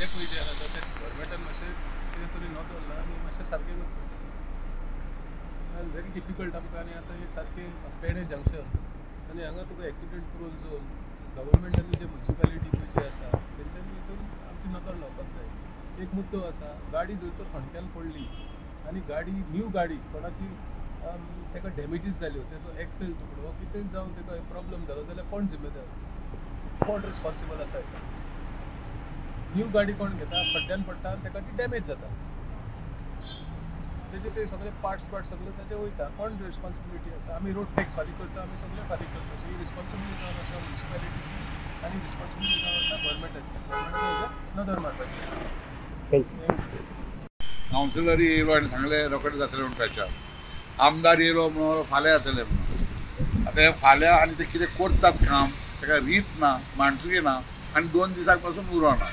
खड्डे पळय जे आसा ते गव्हर्मेंटान मातशें कितें तरी नदर ना आनी मातशें सारकें करपाक. व्हेरी डिफिकल्ट आमकां. आनी आतां हें सारकें पेडे जंक्शन आनी हांगा तुका एक्सिडंट प्रोन झोन. गव्हर्मेंटांनी जे मुन्सिपालिटी पळय जे आसा तेंच्यांनी हितून आमची नदर लावपाक जाय. एक मुद्दो आसा, गाडी जर तर खणक्यान पडली आनी गाडी न्यू गाडी कोणाची ताका डॅमेजीस जाल्यो, तेजो एक्सेल तुकडो कितेंय जावन ताका प्रॉब्लम जालो जाल्यार कोण जिम्मेदार, कोण रिस्पॉन्सिबल आसा हेका? न्यू गाडी कोण घेता, खड्ड्यान पडटा आनी ताका ती डॅमेज जाता, तेजे ते सगळे पार्ट्स सगळे ताचे वयता. कोण रिस्पॉन्सिबिलिटी आसा? आमी रोड टॅक्स फारीक करता, आमी सगळे फारीक करता. सो ही रिस्पॉन्सिबिलिटी जावन आसा मुन्सिपालिटीची आनी रिस्पॉन्सिबिलिटी जावन आसा गव्हर्मेंटाची. गव्हर्मेंटान हेजेर नदर मारपाची आसा. कावन्सिलर येयलो आनी सांगलें रोखडें जातलें म्हूण प्रचार, आमदार येयलो म्हणून फाल्यां जातलें म्हणून. आतां हें फाल्यां आनी ते कितें करतात काम, ताका रीत ना, माणसुकी ना आनी 2 दिसांक पासून उरोना.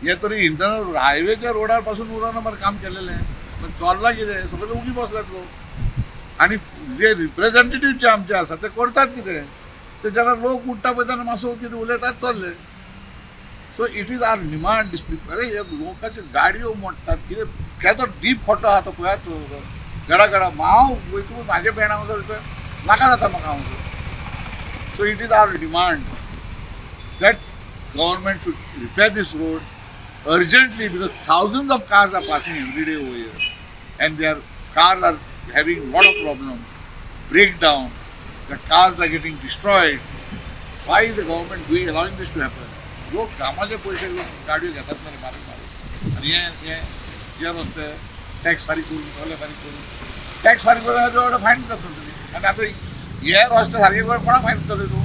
हें तरी इंटरनल हायवेच्या रोडार पासून उरोना मरे काम केलेलें. चल्लां कितें, सगळे उगी बसल्यात लोक. आनी जे रिप्रेझेंटेटीव जे आमचे आसा ते करतात कितें, ते जेन्ना लोक उठ्ठा पळय तेन्ना मातसो कितें उलयतात चल्ले. So it is our demand this people. अरे हे लोकांच्यो गाडयो मोडटात कितें, केदो डीप खड्डो आहा तो पळयात गडा गडा. हांव वयतकूच म्हाजे भेंड हांगासर नाका जाता म्हाका हांगासर. So it is our demand that government should repair this road urgently because thousands of cars are passing every day over here and their cars are having lot of problems, breakdown, the cars are getting destroyed. Why is the government doing allowing this to happen? लोक कामाचे पैसे घेवन गाडयो घेतात मरे बारीक बारीक. आनी हे हे हे रस्ते टॅक्स फारीक करून सगळे फारीक करून, टॅक्स फारीक करून फायन दितात तुमी. आनी आतां हे रस्ते सारके करून कोणाक फायन दितले तूं?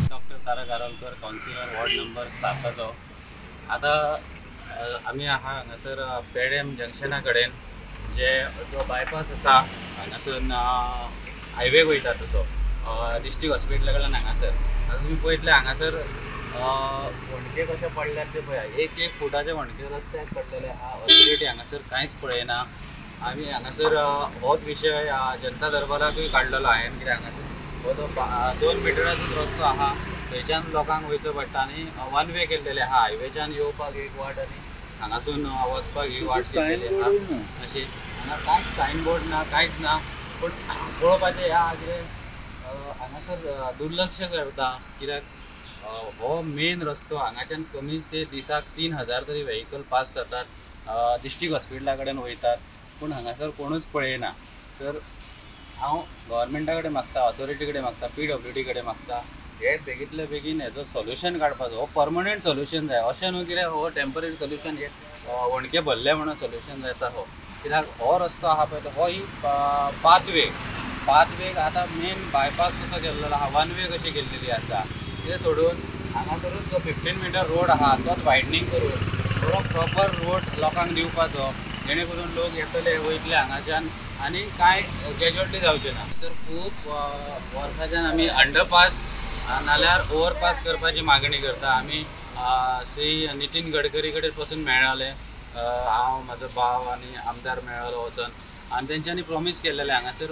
Doctor Tarak Arolkar, councillor, ward number 7. आतां आमी आहा हांगासर पेडेम जंक्शना कडेन, जे जो बायपास आसा हांगासर हायवे वयता तसो डिस्ट्रिक्ट हॉस्पिटला कडल्यान हांगासर. आतां तुमी पळयतले हांगासर होणके कशे पडल्यात ते पळया, एक एक फुटाचे होणके रस्त्याक पडलेले आहा. ऑथॉरिटी हांगासर कांयच पळयना. आमी हांगासर होच विशय जनता दरबाराकूय काडलेलो हांवें, कित्याक हांगासर हो जो 2 मिटराचोच रस्तो आहा थंयच्यान लोकांक वयचो पडटा आनी वन वे केल्लेले आहा. हायवेच्यान येवपाक एक वाट आनी हांगासून वचपाक ही वाट केल्लेली आहा. अशी हांगा कांयच सायन बोर्ड ना, कांयच ना. पूण पळोवपाचें ह्या कितें हांगासर दुर्लक्ष करता, कित्याक हो मेन रस्तो हांगाच्यान कमीच ते दिसाक 3000 तरी व्हेकल पास जातात, डिस्ट्रिक्ट हॉस्पिटला कडेन वयतात, पूण हांगासर कोणूच पळयना. तर हांव गव्हर्मेंटा कडेन मागता, ऑथॉरिटी कडेन मागता, PWD कडेन मागता, हे बेगींतल्या बेगीन हेजो सोल्युशन काडपाचो. हो परमनंट सोल्युशन जाय, अशें न्हू कितें हो टेम्पररी सोल्युशन, हे होणके भरले म्हणून सोल्युशन जाता हो. कित्याक हो रस्तो आहा पळय तो हो ही पाथवे, पाथवेक आतां मेन बायपास कसो केल्लो आहा, वन वे कशी केल्लेली आसा ते सोडून हांगासरूच जो 15 मिटर रोड आहा तोच वायडनींग करून बरो प्रॉपर रोड लोकांक दिवपाचो, जेणे करून लोक येतले वयतले हांगाच्यान आनी कांय कॅज्युअलिटी जावचे ना. तर खूब वर्साच्यान आमी अंडरपास नाल्यार ओवरपास करपाची मागणी करता. आमी श्री नितीन गडकरी कडेन पसून मेळ्ळले, हांव, म्हाजो भाव आनी आमदार मेळ्ळो वचोन, आनी तेंच्यांनी प्रॉमीस केल्लेलें हांगासर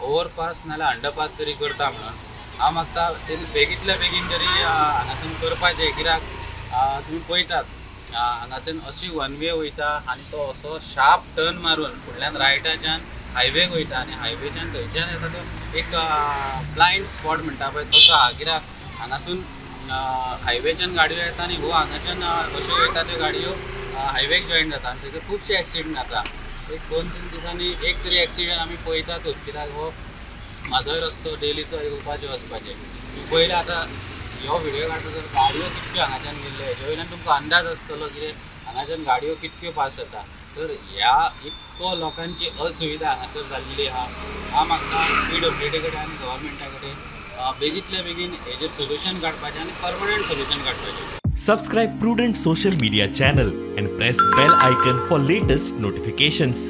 ओवरपास नाल्यार अंडरपास तरी करता म्हणून. हांव मागता तेणी बेगींतल्या बेगीन तरी हांगासून करपाचें, कित्याक तुमी पळयतात हांगाच्यान अशी वन वे वयता आनी तो असो शार्प टर्न मारून फुडल्यान रायटाच्यान हायवेक वयता आनी हायवेच्यान थंयच्यान येता तो एक ब्लायंड स्पॉट म्हणटा पळय तसो आहा. कित्याक हांगासून हायवेच्यान गाडयो येता आनी हो हांगाच्यान अश्यो वयता त्यो गाडयो हायवेक जॉयन जाता आनी थंयसर खुबशे एक्सिडंट जाता. एक 2-3 दिसांनी एक तरी एक्सिडंट आमी पळयतातूच, कित्याक हो म्हाजोय रस्तो डेलीचो येवपाचें वचपाचें. पयलें आतां ह्यो व्हिडियो काडटा तर गाडयो कितक्यो हांगाच्यान गेल्ल्यो हेजे वयल्यान तुमकां अंदाज आसतलो कितें हांगाच्यान गाडयो कितक्यो पास जाता. तर ह्या इतको लोकांची असुविधा हांगासर जाल्ली आहा. हांव मागता PWD कडेन आनी गव्हर्मेंटा कडेन बेगींतल्या बेगीन हेजेर सोल्युशन काडपाचें आनी परमनंट सोल्युशन काडपाचें. Subscribe Prudent Social Media channel and press bell icon for latest notifications.